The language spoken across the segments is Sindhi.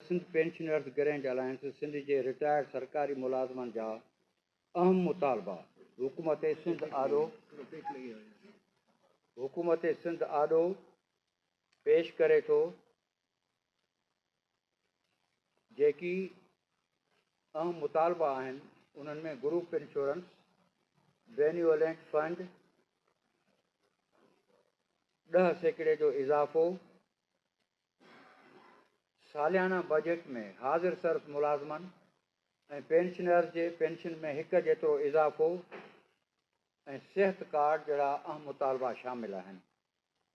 Sindh pensioners grand alliance Sindh جي رٽائرڊ سرڪاري ملازمن جا اهم مطالبا حڪومت سنڌ آڏو حڪومت سنڌ آڏو پيش ڪري ٿو جيڪي اهم مطالبا آهن انهن ۾ گروپ انشورنس، بينيولينٽ فنڊ، 10% جو اضافو، ساليانه بجيٽ ۾ حاضر سرس ملازمن ۽ پينشنرز جي پينشن ۾ هڪ جيترو اضافو ۽ صحت ڪارڊ جهڙا اهم مطالبا شامل آهن.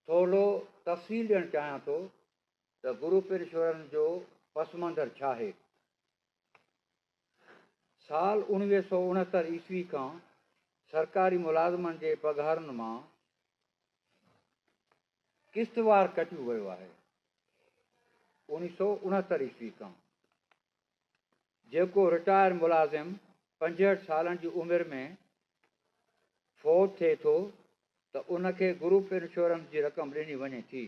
ٿورڙو تفصيل ڏيڻ چاهيان ٿو ته گروپ انشورنس جو پس منظر ڇاهي؟ سال 1969 عيسوي کان سرڪاري ملازمن جي پگهارن مان قسطوار ڪٽيو ويو آهي. 1969 عيسوي کان جيڪو رٽائر ملازم 65 سالن جي عمر ۾ فوت ٿئي ٿو ته ان کي گروپ انشورنس جي رقم ڏني وڃي ٿي،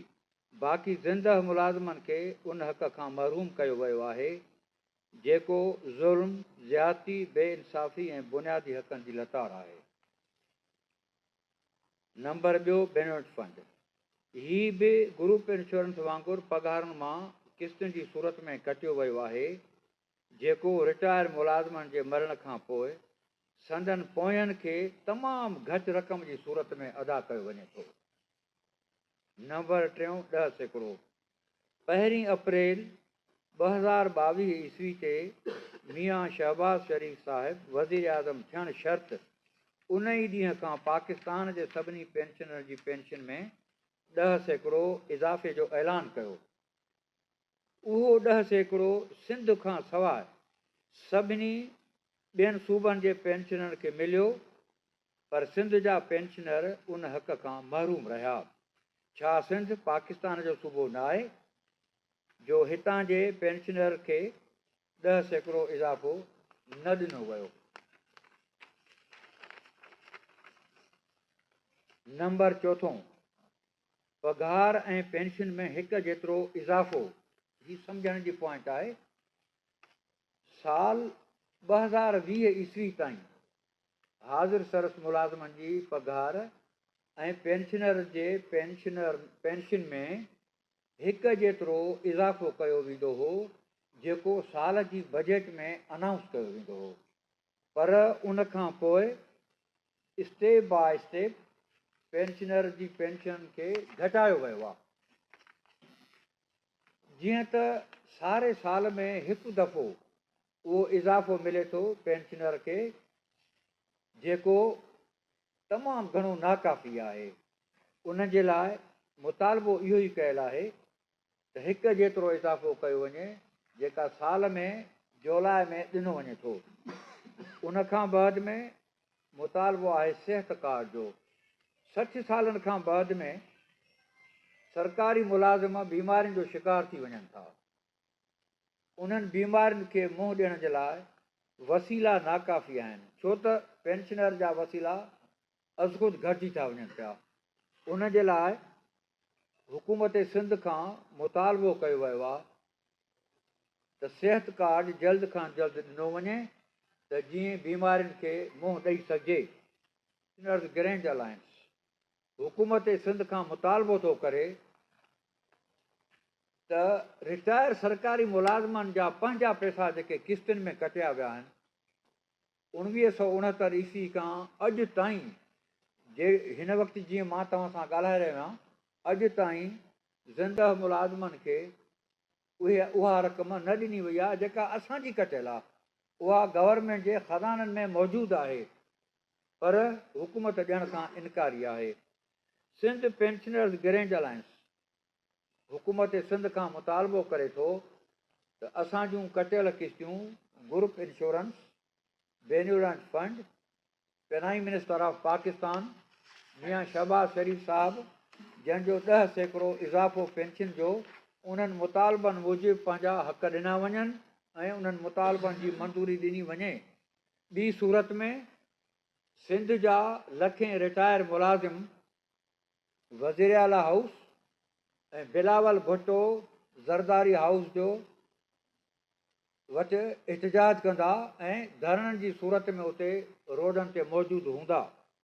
باقي زندهه ملازمن کي ان حق کان محروم ڪيو ويو آهي، جيڪو ظلم، زيادتي، بي انصافي ۽ بنيادي حقن جي لتاڙ آهي. نمبر ٻيو بينيفٽ فنڊ، هي به گروپ انشورنس وانگر پگهارن مان قسطن جي صورت ۾ ڪٽيو ويو آهي، جيڪو رٽائر ملازمن جي مرڻ کان پوء سندن پوين کي تمام گهٽ رقم جي صورت ۾ ادا ڪيو وڃي ٿو. نمبر ٽيون 10% پهرين اپريل 2022 عيسوي تي ميان شهباز شريف صاحب وزيراعظم ٿيڻ شرط ان ئي ڏينهن کان پاڪستان جي سڀني پينشنرن جي پينشن ۾ 10% اضافي جو اعلان ڪيو. اهو 10% سنڌ کان سواء سڀني ٻين صوبن جي پينشنرن کي مليو پر سنڌ جا پينشنر ان حق کان محروم رهيا. ڇا سنڌ پاڪستان جو صوبو ناهي جو هتان جي پينشنر کي 10% اضافو نه ڏنو ويو؟ نمبر چوٿون پگهار ۽ پينشن ۾ هڪ جيترو اضافو هي سمجهڻ جي پوائنٽ آهي سال 2020 عيسوي تائين حاضر سرس ملازمن جي پگهار ۽ پينشنرز جي پينشن ۾ هڪ جيترو اضافو ڪيو ويندو هو جيڪو سال جي بجيٽ ۾ انائونس ڪيو ويندو هو پر ان کان پوء اسٽيپ باء اسٽيپ پينشنرز جي پينشن کي گهٽايو ويو آهي جيئن ته ساري سال ۾ هڪ دفعو اهو اضافو ملي ٿو پينشنر کي جيڪو تمام گهڻو ناڪافي آهي ان جي لاء مطالبو اهو ئي ڪيل آهي ته هڪ جيترو اضافو ڪيو وڃي جيڪا سال ۾ جولاء ۾ ڏنو وڃي ٿو ان کان بعد ۾ مطالبو آهي صحت ڪارڊ جو 60 سالن کان بعد ۾ سرڪاري ملازم بيمارين جو شڪار ٿي وڃن ٿا. انهن بيمارين کي منهن ڏيڻ جي لاء وسيلا ناڪافي آهن ڇو ته پينشنر جا وسيلا ازخود گهٽجي ٿا وڃن پيا ان جي لاء حڪومت سنڌ کان مطالبو ڪيو ويو آهي ته صحت ڪارڊ جلد کان جلد ڏنو وڃي ته جيئن بيمارين کي منهن ڏئي سگهجي. پينشنرز گرينڊ الائنس حڪومت سنڌ کان مطالبو ٿو ڪري ته رٽائر سرڪاري ملازمن جا پنهنجا پئسا جيڪي قسطن ۾ ڪٽيا ويا آهن 1969 عيسوي کان اڄ تائين جي هن وقت جيئن مان توهان سان ڳالهائي رهيو آهيان اڄ تائين زندهه ملازمن کي اهي اها رقم نه ڏني وئي آهي جيڪا اسان جي ڪٽيل آهي اها گورنمينٽ جي خزانن ۾ موجود آهي پر حڪومت ڏيڻ کان انڪاري آهي سنڌ پينشنرز گرينڊ الائنس حڪومت سنڌ کان مطالبو ڪري ٿو ته اسان جون ڪٽيل قسطيون group insurance, benevolent fund, prime minister of Pakistan Mian Shahbaz Sharif صاحب جنهن جو 10% اضافو پينشن جو انهن مطالبن موجب پنهنجا حق ڏنا وڃن ۽ انهن مطالبن جي منظوري ڏني وڃي ٻي صورت ۾ سنڌ جا لکين رٽائر ملازم وزيراعليٰ هائوس ۽ بلاول ڀٽو زرداري هائوس جو وٽ احتجاج ڪندا ۽ ڌرڻن جي صورت ۾ اتي روڊن تي موجود هوندا.